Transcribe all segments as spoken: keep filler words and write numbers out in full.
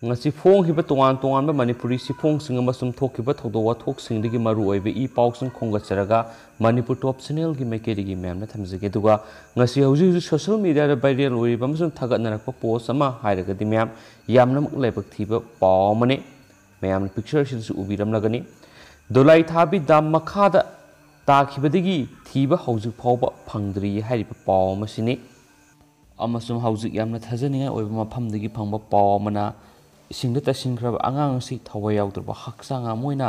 ꯉꯁꯤ ꯐꯣꯡꯈꯤꯕ ꯇꯣꯉꯥꯟ ꯇꯣꯉꯥꯟꯕ ꯃꯅꯤꯄꯨꯔꯤ ꯆꯦꯐꯣꯡꯁꯤꯡ ꯑꯃꯁꯨꯡ ꯊꯣꯛꯈꯤꯕ ꯊꯧꯗꯣꯛ ꯋꯥꯊꯣꯛꯁꯤꯡꯗꯒꯤ ꯃꯔꯨꯑꯣꯏꯕ ꯏ ꯄꯥꯎꯁꯤꯡ ꯈꯣꯝꯒꯠꯆꯔꯒ ꯃꯅꯤꯄꯨꯔ ꯇꯣꯞ ꯆꯦꯅꯦꯜꯒꯤ ꯃꯥꯏꯀꯩꯗꯒꯤ ꯃꯌꯥꯝꯅ ꯊꯝꯖꯒꯦ꯫ ꯑꯗꯨꯒ ꯉꯁꯤ ꯍꯧꯖꯤꯛ ꯍꯧꯖꯤꯛ ꯁꯣꯁꯤꯌꯦꯜ ꯃꯤꯗꯤꯌꯥꯗ ꯚꯥꯏꯔꯦꯜ ꯑꯣꯏꯔꯤꯕ ꯑꯃꯁꯨꯡ ꯊꯥꯒꯠꯅꯔꯛꯄ ꯄꯣꯁ ꯑꯃ ꯍꯥꯏꯔꯒꯗꯤ ꯃꯌꯥꯝ ꯌꯥꯝꯅꯃꯛ ꯂꯥꯏꯕꯛ ꯊꯤꯕ ꯄꯥꯎ ꯑꯃꯅꯤ꯫ ꯃꯌꯥꯝꯅ ꯄꯤꯛꯆꯔꯁꯤꯗꯁꯨ ꯎꯕꯤꯔꯝꯂꯒꯅꯤ꯫ ꯗꯣꯂꯥꯏ ꯊꯥꯕꯤ ꯗꯥꯝ ꯃꯈꯥꯗ ꯇꯥꯈꯤꯕꯗꯒꯤ ꯊꯤꯕ ꯍꯧꯖꯤꯛ ꯐꯥꯎꯕ ꯐꯪꯗ꯭ꯔꯤ ꯍꯥꯏꯔꯤꯕ ꯄꯥꯎ ꯑꯃꯁꯤꯅꯤ꯫ ꯑꯃꯁꯨꯡ ꯍꯧꯖꯤꯛ ꯌꯥꯝꯅ ꯊꯥꯖꯅꯤꯡꯉꯥꯏ ꯑꯣꯏꯕ ꯃꯐꯝꯗꯒꯤ ꯐꯪꯕ ꯄꯥꯎ ꯑꯃꯅ, ꯏꯁꯤꯡꯗ ꯇꯥꯁꯤꯟꯈ꯭ꯔꯕ ꯑꯉꯥꯡ ꯑꯁꯤ ꯊꯋꯥꯏ ꯌꯥꯎꯗ꯭ꯔꯕ ꯍꯛꯆꯥꯡ ꯑꯃ ꯑꯣꯏꯅ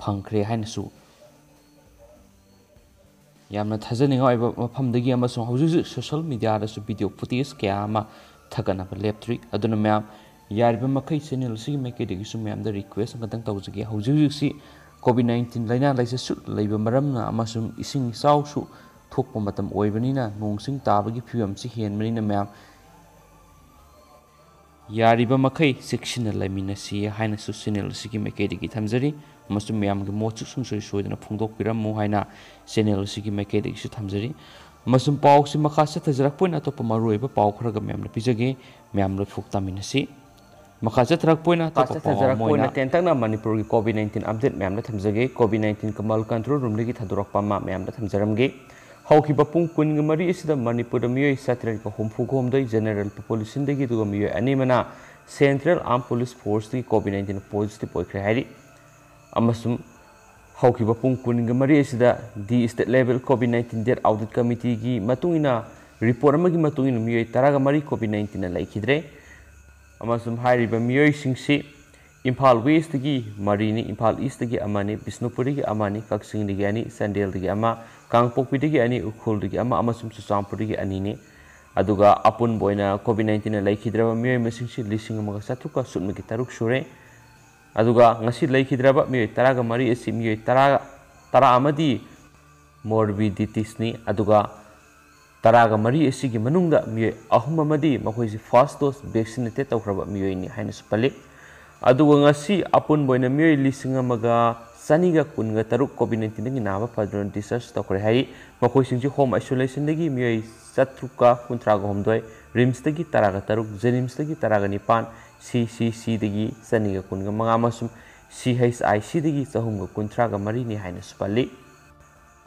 ꯐꯪꯈ꯭ꯔꯦ ꯍꯥꯏꯅꯁꯨ ꯌꯥꯝꯅ ꯊꯥꯖꯅꯤꯡꯉꯥꯏ ꯑꯣꯏꯕ ꯃꯐꯝꯗꯒꯤ ꯑꯃꯁꯨꯡ ꯍꯧꯖꯤꯛ ꯍꯧꯖꯤꯛ ꯁꯣꯁꯤꯌꯦꯜ ꯃꯤꯗꯤꯌꯥꯗꯁꯨ ꯚꯤꯗꯤꯑꯣ ꯐꯨꯇꯦꯖ ꯀꯌꯥ ꯑꯃ ꯊꯥꯒꯠꯅꯕ ꯂꯦꯞꯇ꯭ꯔꯤ꯫ ꯑꯗꯨꯅ ꯃꯌꯥꯝ, ꯌꯥꯔꯤꯕ ꯃꯈꯩ ꯆꯦꯅꯦꯜ ꯑꯁꯤꯒꯤ ꯃꯥꯏꯀꯩꯗꯒꯤꯁꯨ ꯃꯌꯥꯝꯗ ꯔꯤꯀ꯭ꯋꯦꯁ ꯑꯃꯈꯛꯇꯪ ꯇꯧꯖꯒꯦ꯫ ꯍꯧꯖꯤꯛ ꯍꯧꯖꯤꯛꯁꯤ ꯀꯣꯚꯤꯗ ꯅꯥꯏꯟꯇꯤꯟ ꯂꯥꯏꯅꯥ ꯂꯥꯏꯆꯠꯁꯨ ꯂꯩꯕ ꯃꯔꯝꯅ ꯑꯃꯁꯨꯡ ꯏꯁꯤꯡ ꯏꯆꯥꯎꯁꯨ ꯊꯣꯛꯄ ꯃꯇꯝ ꯑꯣꯏꯕꯅꯤꯅ, ꯅꯣꯡ ꯆꯤꯡ ꯇꯥꯕꯒꯤ ꯐꯤꯕꯝꯁꯤ ꯍꯦꯟꯕꯅꯤꯅ ꯃꯌꯥꯝ ꯌꯥꯔꯤꯕ ꯃꯈꯩ ꯆꯦꯛꯁꯤꯟꯅ ꯂꯩꯃꯤꯟꯅꯁꯤ ꯍꯥꯏꯅꯁꯨ ꯆꯦꯅꯦꯜ ꯑꯁꯤꯒꯤ ꯃꯥꯏꯀꯩꯗꯒꯤ ꯊꯝꯖꯔꯤ꯫ ꯑꯃꯁꯨꯡ ꯃꯌꯥꯝꯒꯤ ꯃꯣꯠꯁꯨ ꯁꯨꯡꯁꯣꯏ ꯁꯣꯏꯗꯅ ꯐꯣꯡꯗꯣꯛꯄꯤꯔꯝꯃꯨ ꯍꯥꯏꯅ ꯆꯦꯅꯦꯜ ꯑꯁꯤꯒꯤ ꯃꯥꯏꯀꯩꯗꯒꯤꯁꯨ ꯊꯝꯖꯔꯤ꯫ ꯑꯃꯁꯨꯡ ꯄꯥꯎꯁꯤ ꯃꯈꯥ ꯆꯠꯊꯖꯔꯛꯄ ꯑꯣꯏꯅ ꯑꯇꯣꯞꯄ ꯃꯔꯨꯑꯣꯏꯕ ꯄꯥꯎ ꯈꯔꯒ ꯃꯌꯥꯝꯅ ꯄꯤꯖꯒꯦ꯫ ꯃꯌꯥꯝ ꯂꯣꯏꯐꯨꯞ ꯇꯥꯃꯤꯟꯅꯁꯤ꯫ ꯃꯈꯥ ꯆꯠꯊꯔꯛꯄ ꯑꯣꯏꯅ ꯑꯇꯣꯞꯄ ꯄꯥꯎ ꯆꯠꯊꯖꯔꯛꯄ ꯑꯃ ꯑꯣꯏꯅ ꯑꯣꯏꯅ ꯇꯦꯟꯇꯛꯅ ꯃꯅꯤꯄꯨꯔꯒꯤ ꯀꯣꯚꯤꯗ ꯅꯥꯏꯟꯇꯤꯟ ꯑꯞꯗꯦꯠ ꯃꯌꯥꯝꯗ ꯊꯝꯖꯒꯦ꯫ ꯀꯣꯚꯤꯗ ꯅꯥꯏꯟꯇꯤꯟ ꯀꯃꯜ ꯀꯟꯇ꯭ꯔꯣꯜ ꯔꯨꯝꯗꯒꯤ ꯊꯥꯗꯣꯔꯛꯄ ꯑꯃ ꯃꯌꯥꯝꯗ ꯊꯝꯖꯔꯝꯒꯦ꯫ ꯍꯧꯈꯤꯕ ꯄꯨꯡ ꯀꯨꯟꯒ ꯃꯔꯤ ꯑꯁꯤꯗ ꯃꯅꯤꯄꯨꯔꯗ ꯃꯤꯑꯣꯏ ꯆꯥꯇ꯭ꯔꯦꯠꯀ ꯍꯨꯝꯐꯨꯒ ꯍꯨꯝꯗꯣꯏ ꯖꯦꯅꯔꯦꯜ ꯄꯣꯄꯨꯂꯦꯁꯟꯗꯒꯤ, ꯑꯗꯨꯒ ꯃꯤꯑꯣꯏ ꯑꯅꯤ ꯑꯃꯅ ꯁꯦꯟꯇ꯭ꯔꯦꯜ ꯑꯥꯔꯝ ꯄꯨꯂꯤꯁ ꯐꯣꯔꯁꯇꯒꯤ ꯀꯣꯚꯤꯗ ꯅꯥꯏꯟꯇꯤꯟ ꯄꯣꯖꯤꯇꯤꯚ ꯑꯣꯏꯈ꯭ꯔꯦ ꯍꯥꯏꯔꯤ꯫ ꯑꯃꯁꯨꯡ ꯍꯧꯈꯤꯕ ꯄꯨꯡ ꯀꯨꯟꯒ ꯃꯔꯤ ꯑꯁꯤꯗ the state level covid nineteen death audit ꯀꯃꯤꯇꯤꯒꯤ ꯃꯇꯨꯡ ꯏꯟꯅ ꯔꯤꯄꯣꯔꯠ ꯑꯃꯒꯤ ꯃꯇꯨꯡ ꯏꯟꯅ ꯃꯤꯑꯣꯏ ꯇꯔꯥꯒ ꯃꯔꯤ ꯀꯣꯚꯤꯗ ꯅꯥꯏꯟꯇꯤꯟꯅ ꯂꯩꯈꯤꯗ꯭ꯔꯦ꯫ ꯑꯃꯁꯨꯡ ꯍꯥꯏꯔꯤꯕ ꯃꯤꯑꯣꯏꯁꯤꯡꯁꯤ ꯏꯝꯐꯥꯜ ꯋꯦꯁꯇꯒꯤ ꯃꯔꯤꯅꯤ, ꯏꯝꯐꯥꯜ ꯏꯁꯇꯒꯤ ꯑꯃꯅꯤ, ꯕꯤꯁꯅꯨꯄꯨꯔꯗꯒꯤ ꯑꯃꯅꯤ, ꯀꯛꯆꯤꯡꯗꯒꯤ ꯑꯅꯤ, ꯆꯥꯟꯗꯦꯜꯗꯒꯤ ꯑꯃ, ꯀꯥꯡꯄꯣꯛꯄꯤꯗꯒꯤ ꯑꯅꯤ, ꯎꯈ꯭ꯔꯨꯜꯗꯒꯤ ꯑꯃ ꯑꯃꯁꯨꯡ ꯆꯨꯔꯆꯥꯟꯄꯨꯔꯗꯒꯤ ꯑꯅꯤꯅꯤ꯫ ꯑꯗꯨꯒ ꯑꯄꯨꯟꯕ ꯑꯣꯏꯅ ꯀꯣꯚꯤꯗ ꯅꯥꯏꯟꯇꯤꯟꯅ ꯂꯩꯈꯤꯗ꯭ꯔꯕ ꯃꯤꯑꯣꯏ ꯃꯁꯤꯡꯁꯤ ꯂꯤꯁꯤꯡ ꯑꯃꯒ ꯆꯥꯇ꯭ꯔꯨꯛꯀ ꯁꯨꯞꯅꯒꯤ ꯇꯔꯨꯛ ꯁꯨꯔꯦ꯫ ꯑꯗꯨꯒ ꯉꯁꯤ ꯂꯩꯈꯤꯗ꯭ꯔꯕ ꯃꯤꯑꯣꯏ ꯇꯔꯥꯒ ꯃꯔꯤ ꯑꯁꯤ ꯃꯤꯑꯣꯏ ꯇꯔꯥ, ꯇꯔꯥ ꯑꯃꯗꯤ ꯃꯣꯔꯕꯤꯗꯤꯇꯤꯁꯅꯤ꯫ ꯑꯗꯨꯒ ꯇꯔꯥꯒ ꯃꯔꯤ ꯑꯁꯤꯒꯤ ꯃꯅꯨꯡꯗ ꯃꯤꯑꯣꯏ ꯑꯍꯨꯝ ꯑꯃꯗꯤ ꯃꯈꯣꯏꯁꯤ ꯐꯥꯔꯁ ꯗꯣꯁ ꯚꯦꯛꯁꯤꯅꯦꯇꯦꯠ ꯇꯧꯈ꯭ꯔꯕ ꯃꯤꯑꯣꯏꯅꯤ ꯍꯥꯏꯅꯁꯨ ꯄꯜꯂꯤ꯫ ꯑꯗꯨꯒ ꯉꯁꯤ ꯑꯄꯨꯟꯕ ꯑꯣꯏꯅ ꯃꯤꯑꯣꯏ ꯂꯤꯁꯤꯡ ꯑꯃꯒ ꯆꯅꯤꯒ ꯀꯨꯟꯒ ꯇꯔꯨꯛ ꯀꯣꯚꯤꯗ ꯅꯥꯏꯟꯇꯤꯟꯗꯒꯤ ꯅꯥꯕ ꯐꯗꯨꯅ ꯗꯤꯁꯆꯥꯔꯖ ꯇꯧꯈ꯭ꯔꯦ ꯍꯥꯏꯔꯤ꯫ ꯃꯈꯣꯏꯁꯤꯡꯁꯤ ꯍꯣꯝ ꯑꯥꯏꯁꯣꯂꯦꯁꯟꯗꯒꯤ ꯃꯤꯑꯣꯏ ꯆꯥꯇ꯭ꯔꯨꯛꯀ ꯀꯨꯟꯊ꯭ꯔꯥꯒ ꯍꯨꯝꯗꯣꯏ, ꯔꯤꯝꯁꯇꯒꯤ ꯇꯔꯥꯒ ꯇꯔꯨꯛ, ꯖꯦꯅꯤꯝꯁꯇꯒꯤ ꯇꯔꯥꯒ ꯅꯤꯄꯥꯟ, ꯁꯤ ꯁꯤ ꯁꯤꯗꯒꯤ ꯆꯅꯤꯒ ꯀꯨꯟꯒ ꯃꯉꯥ ꯑꯃꯁꯨꯡ ꯁꯤ ꯍꯩꯆ ꯑꯥꯏ ꯁꯤꯗꯒꯤ ꯆꯍꯨꯝꯒ ꯀꯨꯟꯊ꯭ꯔꯥꯒ ꯃꯔꯤꯅꯤ ꯍꯥꯏꯅꯁꯨ ꯄꯜꯂꯤ꯫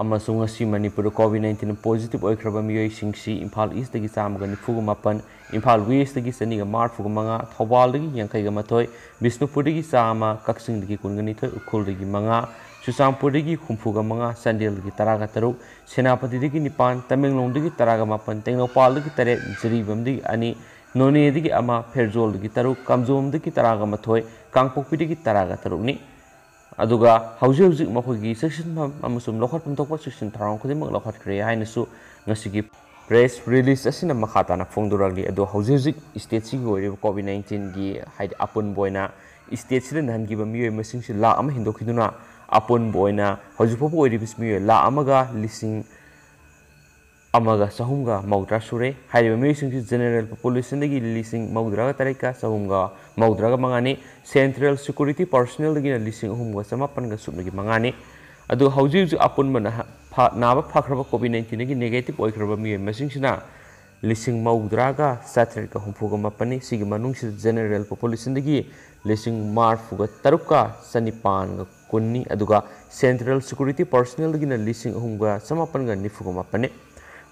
ꯑꯃꯁꯨꯡ ꯉꯁꯤ ꯃꯅꯤꯄꯨꯔꯗ COVID nineteen positive ꯑꯣꯏꯈ꯭ꯔꯕ ꯃꯤꯑꯣꯏꯁꯤꯡꯁꯤ ꯏꯝꯐꯥꯜ ꯏꯁꯇꯒꯤ ꯆꯥꯝꯃꯒ ꯅꯤꯐꯨꯒ ꯃꯥꯄꯟ, ꯏꯝꯐꯥꯜ ꯋꯦꯁꯇꯒꯤ ꯆꯅꯤꯒ ꯃꯔꯤꯐꯨꯒ ꯃꯉꯥ, ꯊꯧꯕꯥꯜꯗꯒꯤ ꯌꯥꯡꯈꯩꯒ ꯃꯥꯊꯣꯏ, ꯕꯤꯁꯅꯨꯄꯨꯔꯗꯒꯤ ꯆꯥꯝꯃ, ꯀꯛꯆꯤꯡꯗꯒꯤ ꯀꯨꯟꯒ ꯅꯤꯊꯣꯏ, ꯎꯈ꯭ꯔꯨꯜꯗꯒꯤ ꯃꯉꯥ, ꯆꯨꯔꯆꯥꯟꯄꯨꯔꯗꯒꯤ ꯍꯨꯝꯐꯨꯒ ꯃꯉꯥ, ꯆꯥꯟꯗꯦꯜꯗꯒꯤ ꯇꯔꯥꯒ ꯇꯔꯨꯛ, ꯁꯦꯅꯥꯄꯇꯤꯗꯒꯤ ꯅꯤꯄꯥꯟ, ꯇꯃꯦꯡꯂꯣꯡꯗꯒꯤ ꯇꯔꯥꯒ ꯃꯥꯄꯟ, ꯇꯦꯡꯅꯧꯄꯥꯜꯗꯒꯤ ꯇꯔꯦꯠ, ꯖꯤꯔꯤꯕꯥꯝꯗꯒꯤ ꯑꯅꯤ, ꯅꯣꯅꯦꯗꯒꯤ ꯑꯃ, ꯐꯦꯔꯖꯣꯜꯗꯒꯤ ꯇꯔꯨꯛ, ꯀꯥꯝꯖꯣꯝꯗꯒꯤ ꯇꯔꯥꯒ ꯃꯥꯊꯣꯏ, ꯀꯥꯡꯄꯣꯛꯄꯤꯗꯒꯤ ꯇꯔꯥꯒ ꯇꯔꯨꯛꯅꯤ꯫ ꯑꯗꯨꯒ ꯍꯧꯖꯤꯛ ꯍꯧꯖꯤꯛ ꯃꯈꯣꯏꯒꯤ ꯆꯦꯛꯁꯤꯟꯐꯝ ꯑꯃꯁꯨꯡ ꯂꯧꯈꯠꯐꯝ ꯊꯣꯛꯄ ꯆꯦꯛꯁꯤꯟ ꯊꯧꯔꯥꯡ ꯈꯨꯗꯤꯡꯃꯛ ꯂꯧꯈꯠꯈ꯭ꯔꯦ ꯍꯥꯏꯅꯁꯨ ꯉꯁꯤꯒꯤ press release ꯑꯁꯤꯅ ꯃꯈꯥ ꯇꯥꯅ ꯐꯣꯡꯗꯣꯔꯛꯂꯤ꯫ ꯑꯗꯣ ꯍꯧꯖꯤꯛ ꯍꯧꯖꯤꯛ stateꯁꯤꯒꯤ ꯑꯣꯏꯔꯤꯕ COVID nineteenꯒꯤ, ꯍꯥꯏꯗꯤ ꯑꯄꯨꯟꯕ ꯑꯣꯏꯅ stateꯁꯤꯗ ꯅꯥꯍꯟꯈꯤꯕ ꯃꯤꯑꯣꯏ ꯃꯁꯤꯡꯁꯤ ꯂꯥꯈ ꯑꯃ ꯍꯦꯟꯗꯣꯛꯈꯤꯗꯨꯅ ꯑꯄꯨꯟꯕ ꯑꯣꯏꯅ ꯍꯧꯖꯤꯛ ꯐꯥꯎꯕ ꯑꯣꯏꯔꯤꯕꯁꯤ ꯃꯤꯑꯣꯏ ꯂꯥꯈ ꯑꯃꯒ ꯂꯤꯁꯤꯡ ꯑꯃꯒ ꯆꯍꯨꯝꯒ ꯃꯧꯗ꯭ꯔꯥ ꯁꯨꯔꯦ꯫ ꯍꯥꯏꯔꯤꯕ ꯃꯤꯑꯣꯏꯁꯤꯡꯁꯤ general populationꯗꯒꯤ ꯂꯤꯁꯤꯡ ꯃꯧꯗ꯭ꯔꯥꯒ ꯇꯔꯦꯠꯀ ꯆꯍꯨꯝꯒ ꯃꯧꯗ꯭ꯔꯥꯒ ꯃꯉꯥꯅꯤ, central security personnelꯗꯒꯤꯅ ꯂꯤꯁꯤꯡ ꯑꯍꯨꯝꯒ ꯆꯃꯥꯄꯟꯒ ꯁꯨꯞꯅꯒꯤ ꯃꯉꯥꯅꯤ꯫ ꯑꯗꯨꯒ ꯍꯧꯖꯤꯛ ꯍꯧꯖꯤꯛ ꯑꯄꯨꯟꯕ ꯅꯍ-, ꯐ-, ꯅꯥꯕ ꯐꯈ꯭ꯔꯕ COVID nineteenꯗꯒꯤ negative ꯑꯣꯏꯈ꯭ꯔꯕ ꯃꯤꯑꯣꯏ ꯃꯁꯤꯡꯁꯤꯅ ꯂꯤꯁꯤꯡ ꯃꯧꯗ꯭ꯔꯥꯒ ꯆꯥꯇ꯭ꯔꯦꯠꯀ ꯍꯨꯝꯐꯨꯒ ꯃꯥꯄꯟꯅꯤ꯫ ꯁꯤꯒꯤ ꯃꯅꯨꯡꯁꯤꯗ general populationꯗꯒꯤ ꯂꯤꯁꯤꯡ ꯃꯔꯤꯐꯨꯒ ꯇꯔꯨꯛꯀ ꯆꯅꯤꯄꯥꯟꯒ ꯀꯨꯟꯅꯤ, ꯑꯗꯨꯒ central security personnelꯗꯒꯤꯅ ꯂꯤꯁꯤꯡ ꯑꯍꯨꯝꯒ ꯆꯃꯥꯄꯟꯒ ꯅꯤꯐꯨꯒ ꯃꯥꯄꯟꯅꯤ꯫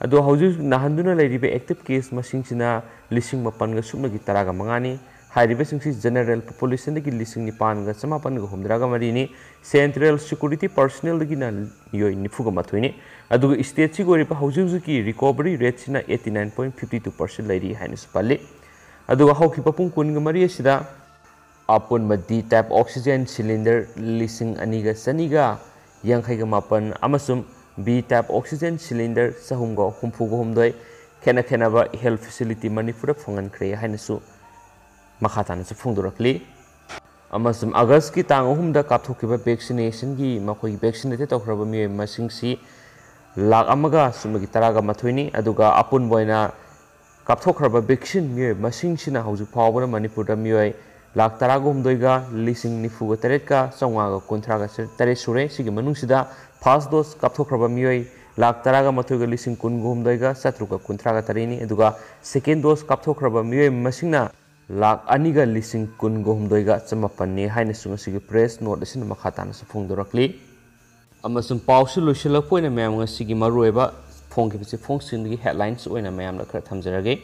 ꯑꯗꯣ ꯍꯧꯖꯤꯛ ꯍꯧꯖꯤꯛ ꯅꯥꯍꯟꯗꯨꯅ ꯂꯩꯔꯤꯕ active case ꯃꯁꯤꯡꯁꯤꯅ ꯂꯤꯁꯤꯡ ꯃꯥꯄꯟꯒ ꯁꯨꯞꯅꯒꯤ ꯇꯔꯥꯒ ꯃꯉꯥꯅꯤ꯫ ꯍꯥꯏꯔꯤꯕꯁꯤꯡꯁꯤ general populationꯗꯒꯤ ꯂꯤꯁꯤꯡ ꯅꯤꯄꯥꯟꯒ ꯆꯃꯥꯄꯟꯒ ꯍꯨꯝꯗ꯭ꯔꯥꯒ ꯃꯔꯤꯅꯤ, central security personnelꯗꯒꯤꯅ ꯃꯤꯑꯣꯏ ꯅꯤꯐꯨꯒ ꯃꯥꯊꯣꯏꯅꯤ꯫ ꯑꯗꯨꯒ stateꯁꯤꯒꯤ ꯑꯣꯏꯔꯤꯕ ꯍꯧꯖꯤꯛ ꯍꯧꯖꯤꯛꯀꯤ recovery rateꯁꯤꯅ eighty nine point fifty two percent ꯂꯩꯔꯤ ꯍꯥꯏꯅꯁꯨ ꯄꯜꯂꯤ꯫ ꯑꯗꯨꯒ ꯍꯧꯈꯤꯕ ꯄꯨꯡ ꯀꯨꯟꯒ ꯃꯔꯤ ꯑꯁꯤꯗ ꯑꯄꯨꯟꯕ D type oxygen cylinder ꯂꯤꯁꯤꯡ ꯑꯅꯤꯒ ꯆꯅꯤꯒ ꯌꯥꯡꯈꯩꯒ ꯃꯥꯄꯟ ꯑꯃꯁꯨꯡ B type oxygen cylinder ꯆꯍꯨꯝꯒ ꯍꯨꯝꯐꯨꯒ ꯍꯨꯝꯗꯣꯏ ꯈꯦꯠꯅ ꯈꯦꯠꯅꯕ health facility ꯃꯅꯤꯄꯨꯔꯗ ꯐꯪꯍꯟꯈ꯭ꯔꯦ ꯍꯥꯏꯅꯁꯨ ꯃꯈꯥ ꯇꯥꯅꯁꯨ ꯐꯣꯡꯗꯣꯔꯛꯂꯤ꯫ ꯑꯃꯁꯨꯡ ꯑꯥꯒꯁꯀꯤ ꯇꯥꯡ ꯑꯍꯨꯝꯗ ꯀꯥꯞꯊꯣꯛꯈꯤꯕ vaccinationꯒꯤ ꯃꯈꯣꯏꯒꯤ vaccinated ꯇꯧꯈ꯭ꯔꯕ ꯃꯤꯑꯣꯏ ꯃꯁꯤꯡꯁꯤ ꯂꯥꯈ ꯑꯃꯒ ꯁꯨꯞꯅꯒꯤ ꯇꯔꯥꯒ ꯃꯥꯊꯣꯏꯅꯤ꯫ ꯑꯗꯨꯒ ꯑꯄꯨꯟꯕ ꯑꯣꯏꯅ ꯀꯥꯞꯊꯣꯛꯈ꯭ꯔꯕ vaccine ꯃꯤꯑꯣꯏ ꯃꯁꯤꯡꯁꯤꯅ ꯍꯧꯖꯤꯛ ꯐꯥꯎꯕꯗ ꯃꯅꯤꯄꯨꯔꯗ ꯃꯤꯑꯣꯏ ꯂꯥꯈ ꯇꯔꯥꯒ ꯍꯨꯝꯗꯣꯏꯒ ꯂꯤꯁꯤꯡ ꯅꯤꯐꯨꯒ ꯇꯔꯦꯠꯀ ꯆꯥꯝꯃꯉꯥꯒ ꯀꯨꯟꯊ꯭ꯔꯥꯒ ꯇꯔꯦꯠ ꯁꯨꯔꯦ꯫ ꯁꯤꯒꯤ ꯃꯅꯨꯡꯁꯤꯗ first dose ꯀꯥꯞꯊꯣꯛꯈ꯭ꯔꯕ ꯃꯤꯑꯣꯏ ꯂꯥꯈ ꯇꯔꯥꯒ ꯃꯥꯊꯣꯏꯒ ꯂꯤꯁꯤꯡ ꯀꯨꯟꯒ ꯍꯨꯝꯗꯣꯏꯒ ꯆꯥꯇ꯭ꯔꯨꯛꯀ ꯀꯨꯟꯊ꯭ꯔꯥꯒ ꯇꯔꯦꯠꯅꯤ꯫ ꯑꯗꯨꯒ second dose ꯀꯥꯞꯊꯣꯛꯈ꯭ꯔꯕ ꯃꯤꯑꯣꯏ ꯃꯁꯤꯡꯅ ꯂꯥꯈ ꯑꯅꯤꯒ ꯂꯤꯁꯤꯡ ꯀꯨꯟꯒ ꯍꯨꯝꯗꯣꯏꯒ ꯆꯃꯥꯄꯟꯅꯤ ꯍꯥꯏꯅꯁꯨ ꯉꯁꯤꯒꯤ press note ꯑꯁꯤꯅ ꯃꯈꯥ ꯇꯥꯅꯁꯨ ꯐꯣꯡꯗꯣꯔꯛꯂꯤ꯫ ꯑꯃꯁꯨꯡ ꯄꯥꯎꯁꯤ ꯂꯣꯏꯁꯤꯜꯂꯛꯄ ꯑꯣꯏꯅ ꯃꯌꯥꯝ ꯉꯁꯤꯒꯤ ꯃꯔꯨꯑꯣꯏꯕ ꯐꯣꯡꯈꯤꯕ ꯆꯦꯐꯣꯡꯁꯤꯡꯗꯒꯤ headlines ꯑꯣꯏꯅ ꯃꯌꯥꯝꯗ ꯈꯔ ꯊꯝꯖꯔꯒꯦ꯫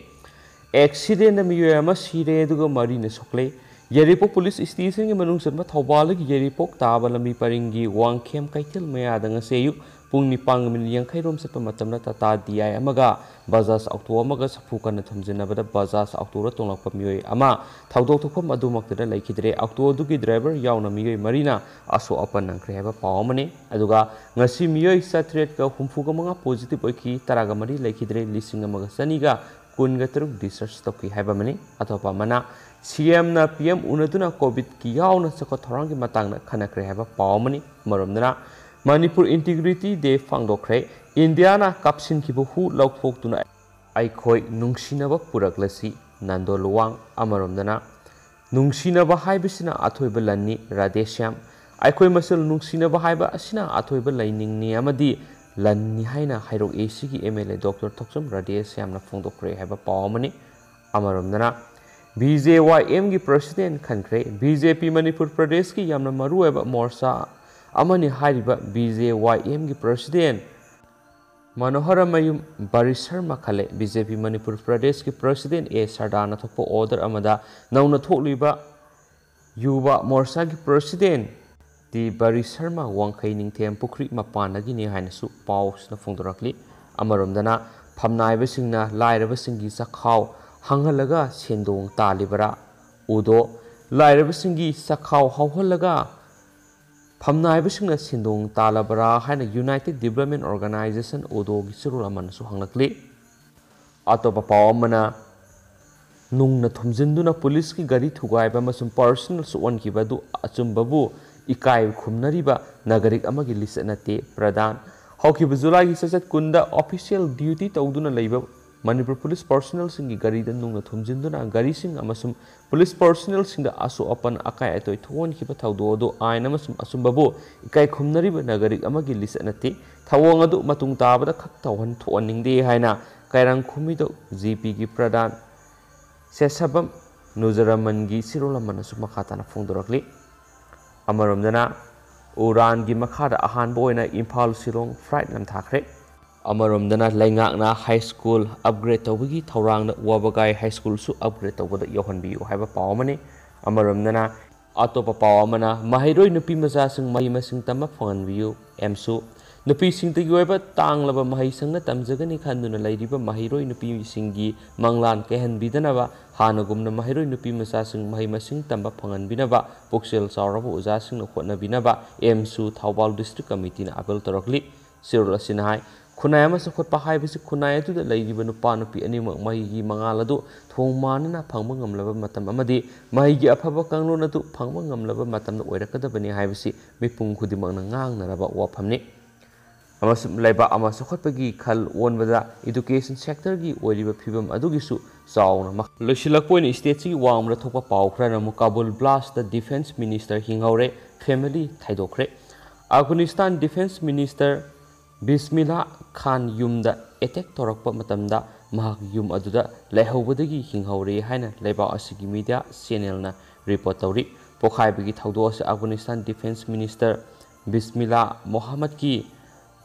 Accidentꯗ ꯃꯤꯑꯣꯏ ꯑꯃ ꯁꯤꯔꯦ ꯑꯗꯨꯒ ꯃꯔꯤꯅ ꯁꯣꯛꯂꯦ꯫ ꯌꯥꯏꯔꯤꯄꯣꯛ police stationꯒꯤ ꯃꯅꯨꯡ ꯆꯟꯕ ꯊꯧꯕꯥꯜꯗꯒꯤ ꯌꯥꯏꯔꯤꯄꯣꯛ ꯇꯥꯕ ꯂꯝꯕꯤ ꯄꯔꯤꯡꯒꯤ ꯋꯥꯡꯈꯦꯝ ꯀꯩꯊꯦꯜ ꯃꯌꯥꯗ ꯉꯁꯤ ꯑꯌꯨꯛ ꯄꯨꯡ ꯅꯤꯄꯥꯟꯒ minute ꯌꯥꯡꯈꯩ ꯔꯣꯝ ꯆꯠꯄ ꯃꯇꯝꯗ Tata D I ꯑꯃꯒ Bajaj auto ꯑꯃꯒ ꯁꯥꯐꯨ ꯀꯟꯅ ꯊꯣꯝꯖꯤꯟꯅꯕꯗ Bajaj autoꯗ ꯇꯣꯡꯂꯛꯄ ꯃꯤꯑꯣꯏ ꯑꯃ ꯊꯧꯗꯣꯛ ꯊꯣꯛꯐꯝ ꯑꯗꯨꯃꯛꯇꯗ ꯂꯩꯈꯤꯗ꯭ꯔꯦ꯫ Auto ꯑꯗꯨꯒꯤ driver ꯌꯥꯎꯅ ꯃꯤꯑꯣꯏ ꯃꯔꯤꯅ ꯑꯁꯣꯛ ꯑꯄꯟ ꯅꯪꯈ꯭ꯔꯦ ꯍꯥꯏꯕ ꯄꯥꯎ ꯑꯃꯅꯤ꯫ ꯑꯗꯨꯒ ꯉꯁꯤ ꯃꯤꯑꯣꯏ ꯆꯥꯇ꯭ꯔꯦꯠꯀ ꯍꯨꯝꯐꯨꯒ ꯃꯉꯥ positive ꯑꯣꯏꯈꯤ, ꯇꯔꯥꯒ ꯃꯔꯤ ꯂꯩꯈꯤꯗ꯭ꯔꯦ, ꯂꯤꯁꯤꯡ ꯑꯃꯒ ꯆꯅꯤꯒ ꯀꯨꯟꯒ ꯇꯔꯨꯛ discharge ꯇꯧꯈꯤ ꯍꯥꯏꯕ ꯑꯃꯅꯤ꯫ ꯑꯇꯣꯞꯄ ꯑꯃꯅ, CMꯅ PM ꯎꯅꯗꯨꯅ COVIDꯀꯤ ꯌꯥꯎꯅ ꯆꯥꯎꯈꯠ ꯊꯧꯔꯥꯡꯒꯤ ꯃꯇꯥꯡꯗ ꯈꯟꯅꯈ꯭ꯔꯦ ꯍꯥꯏꯕ ꯄꯥꯎ ꯑꯃꯅꯤ꯫ ꯑꯃꯔꯣꯝꯗꯅ, ꯃꯅꯤꯄꯨꯔ Integrity Day ꯐꯥꯡꯗꯣꯛꯈ꯭ꯔꯦ꯫ ꯏꯟꯗꯤꯌꯥꯅ ꯀꯥꯞꯁꯤꯟꯈꯤꯕ ꯍꯨ ꯂꯧꯊꯣꯛꯇꯨꯅ ꯑꯩꯈꯣꯏ ꯅꯨꯡꯁꯤꯅꯕ ꯄꯨꯔꯛꯂꯁꯤ, ꯅꯟꯗꯣ ꯂꯨꯋꯥꯡ꯫ ꯑꯃꯔꯣꯝꯗꯅ, ꯅꯨꯡꯁꯤꯅꯕ ꯍꯥꯏꯕꯁꯤꯅ ꯑꯊꯣꯏꯕ ꯂꯟꯅꯤ, ꯔꯥꯙꯦ ꯁ꯭ꯌꯥꯝ꯫ ꯑꯩꯈꯣꯏ ꯃꯁꯦꯜ ꯅꯨꯡꯁꯤꯅꯕ ꯍꯥꯏꯕ ꯑꯁꯤꯅ ꯑꯊꯣꯏꯕ ꯂꯥꯏꯅꯤꯡꯅꯤ ꯑꯃꯗꯤ ꯂꯟꯅꯤ ꯍꯥꯏꯅ ꯍꯩꯔꯣꯛ ACꯒꯤ MLA Doctor ꯊꯣꯛꯆꯣꯝ ꯔꯥꯙꯦ ꯁ꯭ꯌꯥꯝꯅ ꯐꯣꯡꯗꯣꯛꯈ꯭ꯔꯦ ꯍꯥꯏꯕ ꯄꯥꯎ ꯑꯃꯅꯤ꯫ ꯑꯃꯔꯣꯝꯗꯅ, BJYMꯒꯤ president ꯈꯟꯈ꯭ꯔꯦ꯫ BJP ꯃꯅꯤꯄꯨꯔ ꯄ꯭ꯔꯗꯦꯁꯀꯤ ꯌꯥꯝꯅ ꯃꯔꯨꯑꯣꯏꯕ ꯃꯣꯔꯆꯥ ꯑꯃꯅꯤ ꯍꯥꯏꯔꯤꯕ BJYMꯒꯤ president ꯃꯅꯣꯍꯔꯃꯌꯨꯝ ꯕꯔꯤꯁꯔꯃ ꯈꯜꯂꯦ꯫ BJP ꯃꯅꯤꯄꯨꯔ ꯄ꯭ꯔꯗꯦꯁꯀꯤ president A ꯁꯔꯗꯥꯅ ꯊꯣꯛꯄ order ꯑꯃꯗ ꯅꯧꯅ ꯊꯣꯛꯂꯤꯕ ꯌꯨꯕ ꯃꯣꯔꯆꯥꯒꯤ president ꯇꯤ ꯕꯔꯤꯁꯔꯃ ꯋꯥꯡꯈꯩ ꯅꯤꯡꯊꯦꯝ ꯄꯨꯈ꯭ꯔꯤ ꯃꯄꯥꯟꯗꯒꯤꯅꯤ ꯍꯥꯏꯅꯁꯨ ꯄꯥꯎꯁꯤꯅ ꯐꯣꯡꯗꯣꯔꯛꯂꯤ꯫ ꯑꯃꯔꯣꯝꯗꯅ, ꯐꯝꯅꯥꯏꯕꯁꯤꯡꯅ ꯂꯥꯏꯔꯕꯁꯤꯡꯒꯤ ꯆꯈꯥꯎ ꯍꯥꯡꯍꯜꯂꯒ ꯁꯦꯟꯗꯣꯡ ꯇꯥꯜꯂꯤꯕꯔꯥ? ꯎꯗꯣ, ꯂꯥꯏꯔꯕꯁꯤꯡꯒꯤ ꯆꯈꯥꯎ ꯍꯥꯎꯍꯜꯂꯒ ꯐꯝꯅꯥꯏꯕꯁꯤꯡꯅ ꯁꯦꯟꯗꯣꯡ ꯇꯥꯜꯂꯕꯔꯥ ꯍꯥꯏꯅ United Development Organisation, ꯎꯗꯣꯒꯤ ꯆꯦꯔꯣꯜ ꯑꯃꯅꯁꯨ ꯍꯪꯂꯛꯂꯤ꯫ ꯑꯇꯣꯞꯄ ꯄꯥꯎ ꯑꯃꯅ, ꯅꯨꯡꯅ ꯊꯨꯝꯖꯤꯟꯗꯨꯅ ꯄꯨꯂꯤꯁꯀꯤ ꯒꯥꯔꯤ ꯊꯨꯒꯥꯏꯕ ꯑꯃꯁꯨꯡ personal ꯁꯣꯛꯍꯟꯈꯤꯕ ꯑꯗꯨ ꯑꯆꯨꯝꯕꯕꯨ ꯏꯀꯥꯏ ꯈꯨꯝꯅꯔꯤꯕ ꯅꯥꯒꯔꯤꯛ ꯑꯃꯒꯤ ꯂꯤꯆꯠ ꯅꯠꯇꯦ, ꯄ꯭ꯔꯙꯥꯟ꯫ ꯍꯧꯈꯤꯕ ꯖꯨꯂꯥꯏꯒꯤ ꯆꯩꯆꯠ ꯀꯨꯟꯗ official duty ꯇꯧꯗꯨꯅ ꯂꯩꯕ ꯃꯅꯤꯄꯨꯔ ꯄꯨꯂꯤꯁ personnelꯁꯤꯡꯒꯤ ꯒꯥꯔꯤꯗ ꯅꯨꯡꯅ ꯊꯨꯝꯖꯤꯟꯗꯨꯅ ꯒꯥꯔꯤꯁꯤꯡ ꯑꯃꯁꯨꯡ ꯄꯨꯂꯤꯁ personnelꯁꯤꯡꯗ ꯑꯁꯣꯛ ꯑꯄꯟ ꯑꯀꯥꯏ ꯑꯇꯣꯏ ꯊꯣꯛꯍꯟꯈꯤꯕ ꯊꯧꯗꯣꯛ ꯑꯗꯨ ꯑꯥꯏꯟ ꯑꯃꯁꯨꯡ ꯑꯆꯨꯝꯕꯕꯨ ꯏꯀꯥꯏ ꯈꯨꯝꯅꯔꯤꯕ ꯅꯥꯒꯔꯤꯛ ꯑꯃꯒꯤ ꯂꯤꯆꯠ ꯅꯠꯇꯦ꯫ ꯊꯧꯑꯣꯡ ꯑꯗꯨ ꯃꯇꯨꯡ ꯇꯥꯕꯗ ꯈꯛ ꯇꯧꯍꯟ-, ꯊꯣꯛꯍꯟꯅꯤꯡꯗꯦ ꯍꯥꯏꯅ ꯀꯩꯔꯥꯡ ꯈꯨꯃꯤꯗꯧ GPꯒꯤ ꯄ꯭ꯔꯙꯥꯟ ꯁꯦꯁꯕꯝ ꯅꯨꯖꯔꯃꯟꯒꯤ ꯆꯦꯔꯣꯜ ꯑꯃꯅꯁꯨ ꯃꯈꯥ ꯇꯥꯅ ꯐꯣꯡꯗꯣꯔꯛꯂꯤ꯫ ꯑꯃꯔꯣꯝꯗꯅ ꯎꯔꯥꯟꯒꯤ ꯃꯈꯥꯗ ꯑꯍꯥꯟꯕ ꯑꯣꯏꯅ ꯏꯝꯐꯥꯜ ꯁꯤꯂꯣꯡ flight ꯅꯝꯊꯥꯈ꯭ꯔꯦ꯫ ꯑꯃꯔꯣꯝꯗꯅ ꯂꯩꯉꯥꯛꯅ high school upgrade ꯇꯧꯕꯒꯤ ꯊꯧꯔꯥꯡꯗ ꯋꯥꯕꯒꯥꯏ high schoolꯁꯨ upgrade ꯇꯧꯕꯗ ꯌꯧꯍꯟꯕꯤꯌꯨ ꯍꯥꯏꯕ ꯄꯥꯎ ꯑꯃꯅꯤ꯫ ꯑꯃꯔꯣꯝꯗꯅ ꯑꯇꯣꯞꯄ ꯄꯥꯎ ꯑꯃꯅ ꯃꯍꯩꯔꯣꯏ ꯅꯨꯄꯤ ꯃꯆꯥꯁꯤꯡ ꯃꯍꯩ ꯃꯁꯤꯡ ꯇꯝꯕ ꯐꯪꯍꯟꯕꯤꯌꯨ ꯑꯦꯝꯁꯨ꯫ ꯅꯨꯄꯤꯁꯤꯡꯇꯒꯤ ꯑꯣꯏꯕ ꯇꯥꯡꯂꯕ ꯃꯍꯩꯁꯪꯅ ꯇꯝꯖꯒꯅꯤ ꯈꯟꯗꯨꯅ ꯂꯩꯔꯤꯕ ꯃꯍꯩꯔꯣꯏ ꯅꯨꯄꯤꯁꯤꯡꯒꯤ ꯃꯪꯂꯥꯟ ꯀꯥꯏꯍꯟꯕꯤꯗꯅꯕ ꯍꯥꯟꯅꯒꯨꯝꯅ ꯃꯍꯩꯔꯣꯏ ꯅꯨꯄꯤ ꯃꯆꯥꯁꯤꯡ ꯃꯍꯩ ꯃꯁꯤꯡ ꯇꯝꯕ ꯐꯪꯍꯟꯕꯤꯅꯕ ꯄꯨꯛꯆꯦꯜ ꯆꯥꯎꯔꯕ ꯑꯣꯖꯥꯁꯤꯡꯅ ꯍꯣꯠꯅꯕꯤꯅꯕ ꯑꯦꯝꯁꯨ ꯊꯧꯕꯥꯜ district committeeꯅ appeal ꯇꯧꯔꯛꯂꯤ꯫ ꯆꯦꯔꯣꯜ ꯑꯁꯤꯅ ꯍꯥꯏ, ꯈꯨꯟꯅꯥꯏ ꯑꯃ ꯆꯥꯎꯈꯠꯄ ꯍꯥꯏꯕꯁꯤ ꯈꯨꯟꯅꯥꯏ ꯑꯗꯨꯗ ꯂꯩꯔꯤꯕ ꯅꯨꯄꯥ ꯅꯨꯄꯤ ꯑꯅꯤꯃꯛ ꯃꯍꯩꯒꯤ ꯃꯉꯥꯜ ꯑꯗꯨ ꯊꯣꯡ ꯃꯥꯟꯅꯅ ꯐꯪꯕ ꯉꯝꯂꯕ ꯃꯇꯝ ꯑꯃꯗꯤ ꯃꯍꯩꯒꯤ ꯑꯐꯕ ꯀꯥꯡꯂꯣꯟ ꯑꯗꯨ ꯐꯪꯕ ꯉꯝꯂꯕ ꯃꯇꯝꯗ ꯑꯣꯏꯔꯛꯀꯗꯕꯅꯤ ꯍꯥꯏꯕꯁꯤ ꯃꯤꯄꯨꯝ ꯈꯨꯗꯤꯡꯃꯛꯅ ꯉꯥꯡꯅꯔꯕ ꯋꯥꯐꯝꯅꯤ꯫ ꯑꯃꯁꯨꯡ ꯂꯩꯕꯥꯛ ꯑꯃ ꯆꯥꯎꯈꯠꯄꯒꯤ ꯈꯜ ꯑꯣꯟꯕꯗ education sectorꯒꯤ ꯑꯣꯏꯔꯤꯕ ꯐꯤꯕꯝ ꯑꯗꯨꯒꯤꯁꯨ ꯆꯥꯎꯅ ꯃꯈ-, ꯂꯣꯏꯁꯤꯜꯂꯛꯄ ꯑꯣꯏꯅ stateꯁꯤꯒꯤ ꯋꯥꯡꯃꯗ ꯊꯣꯛꯄ ꯄꯥꯎ ꯈꯔꯅ ꯑꯃꯨꯛ Kabul blastꯇ defence minister ꯍꯤꯡꯍꯧꯔꯦ, family ꯊꯥꯏꯗꯣꯛꯈ꯭ꯔꯦ꯫ Afghanistan defence minister ꯕꯤꯁꯃꯤꯂꯥ ꯈꯥꯟ ꯌꯨꯝꯗ attack ꯇꯧꯔꯛꯄ ꯃꯇꯝꯗ ꯃꯍꯥꯛ ꯌꯨꯝ ꯑꯗꯨꯗ ꯂꯩꯍꯧꯕꯗꯒꯤ ꯍꯤꯡꯍꯧꯔꯦ ꯍꯥꯏꯅ ꯂꯩꯕꯥꯛ ꯑꯁꯤꯒꯤ media channelꯅ report ꯇꯧꯔꯤ꯫ ꯄꯣꯈꯥꯏꯕꯒꯤ ꯊꯧꯗꯣꯛ ꯑꯁꯤ ꯑꯐꯒꯥꯅꯤꯁꯇꯥꯟ defence minister ꯕꯤꯁꯃꯤꯂꯥ ꯃꯣꯍꯝꯃꯗꯀꯤ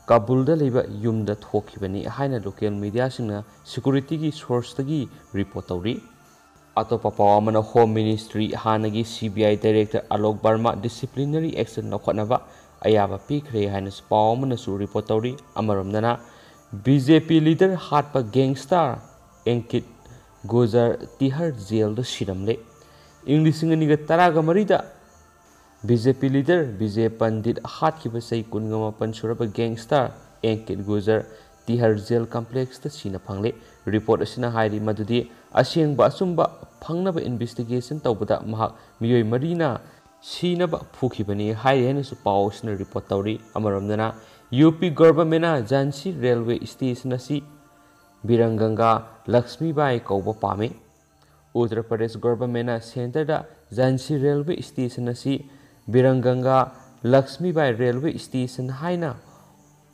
ꯀꯥꯕꯨꯜꯗ ꯂꯩꯕ ꯌꯨꯝꯗ ꯊꯣꯛꯈꯤꯕꯅꯤ ꯍꯥꯏꯅ local mediaꯁꯤꯡꯅ securityꯒꯤ sourceꯇꯒꯤ report ꯇꯧꯔꯤ꯫ ꯑꯇꯣꯞꯄ ꯄꯥꯎ ꯑꯃꯅ, Home Ministry ꯍꯥꯟꯅꯒꯤ CBI director ꯑꯂꯣꯛ ꯕꯔꯃꯥ disciplinary action ꯂꯧꯈꯠꯅꯕ ꯑꯌꯥꯕ ꯄꯤꯈ꯭ꯔꯦ ꯍꯥꯏꯅꯁꯨ ꯄꯥꯎ ꯑꯃꯅꯁꯨ report ꯇꯧꯔꯤ꯫ ꯑꯃꯔꯣꯝꯗꯅ, BJP leader ꯍꯥꯠꯄ gangster ꯑꯦꯡꯀꯤꯠ ꯒꯨꯖꯔ ꯇꯤꯍꯔ jailꯗ ꯁꯤꯔꯝꯂꯦ꯫ ꯏꯪ ꯂꯤꯁꯤꯡ ꯑꯅꯤꯒ ꯇꯔꯥꯒ ꯃꯔꯤꯗ BJP leader ꯕꯤꯖꯦ ꯄꯟꯗꯤꯠ ꯍꯥꯠꯈꯤꯕ ꯆꯍꯤ ꯀꯨꯟꯒ ꯃꯥꯄꯟ ꯁꯨꯔꯕ gangster ꯑꯦꯡꯀꯤꯠ ꯒꯨꯖꯔ ꯇꯤꯍꯔ jail complexꯇ ꯁꯤꯅ ꯐꯪꯂꯦ꯫ Report ꯑꯁꯤꯅ ꯍꯥꯏꯔꯤ ꯃꯗꯨꯗꯤ ꯑꯁꯦꯡꯕ ꯑꯆꯨꯝꯕ ꯐꯪꯅꯕ investigation ꯇꯧꯕꯗ ꯃꯍꯥꯛ ꯃꯤꯑꯣꯏ ꯃꯔꯤꯅ ꯁꯤꯅꯕ ꯐꯨꯈꯤꯕꯅꯤ ꯍꯥꯏꯔꯤ ꯍꯥꯏꯅꯁꯨ ꯄꯥꯎ ꯑꯁꯤꯅ report ꯇꯧꯔꯤ꯫ ꯑꯃꯔꯣꯝꯗꯅ, UP governmentꯅ ꯖꯥꯟꯁꯤ railway station ꯑꯁꯤ ꯕꯤꯔꯪꯒꯪꯒꯥ ꯂꯛꯁꯃꯤꯕꯥꯏ ꯀꯧꯕ ꯄꯥꯝꯃꯤ꯫ ꯎꯠꯇꯔ ꯄ꯭ꯔꯗꯦꯁ governmentꯅ centreꯗ ꯖꯥꯟꯁꯤ railway station ꯑꯁꯤ ꯕꯤꯔꯪꯒꯪꯒꯥ ꯂꯛꯁꯃꯤꯕꯥꯏ railway station ꯍꯥꯏꯅ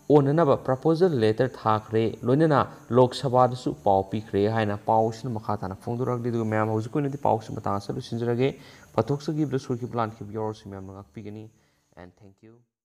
ꯑꯣꯟꯅꯅꯕ proposal letter ꯊꯥꯈ꯭ꯔꯦ, ꯂꯣꯏꯅꯅ ꯂꯣꯛ ꯁꯚꯥꯗꯁꯨ ꯄꯥꯎ ꯄꯤꯈ꯭ꯔꯦ ꯍꯥꯏꯅ ꯄꯥꯎꯁꯤꯅ ꯃꯈꯥ ꯇꯥꯅ ꯐꯣꯡꯗꯣꯔꯛꯂꯤ꯫ ꯑꯗꯨꯒ ꯃꯌꯥꯝ, ꯍꯧꯖꯤꯛꯀꯤ ꯑꯣꯏꯅꯗꯤ ꯄꯥꯎꯁꯤ ꯃꯇꯥꯡ ꯑꯁꯤꯗ ꯂꯣꯏꯁꯤꯟꯖꯔꯒꯦ꯫ ꯐꯠꯊꯣꯛꯆꯈꯤꯕꯗ ꯁꯣꯏꯈꯤꯕ ꯂꯥꯟꯈꯤꯕ ꯌꯥꯎꯔꯁꯨ ꯃꯌꯥꯝꯅ ꯉꯥꯛꯄꯤꯒꯅꯤ꯫ And thank you.